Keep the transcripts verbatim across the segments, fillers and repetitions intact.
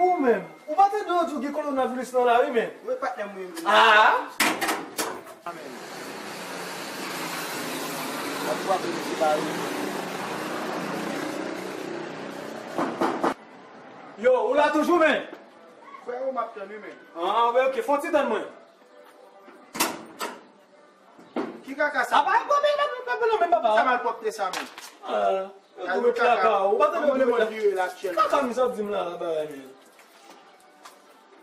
Ou menm, ou pa tande yo di w gen kowonaviris nan lari, men? Wi, patnè m, wi, wi. Ah! Amen. Ap frape misye ba yo. Yo, ou la toujou, men? Frè, ou m ap tann, wi, men. Ah, wi, ok, fè yon ti tann mwen. Ki kaka sa? Apa, apa, men, men, men, men, men, papa. Sa malpwòpte sa, men. Ah, yo tou met laka, ou pa tande yo tou met laka. Kaka misye ap di m la, la, bagay, men.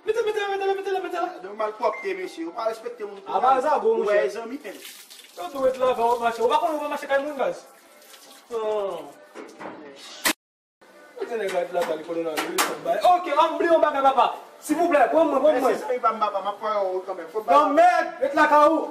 Mete, mete, mete, mete, mete. Gade yon malpwòpte, mesye. Ou pa respekte moun. Apa, zago, monchè. Ou wè, zanmi, men. Yo tou met laka, w ap mache. Ou pa konnen ou pa mache kay moun, baz. Non. Mete nèg la, met laka, li konnen nan, li bay. Ok, an bliye yon bagay, papa. Silvouplè, pran mwen, pran mwen. Mèsi, zanmi pa m, papa. M ap pran yon kanmenm. Fò m bay. Non, mèd, met laka ou.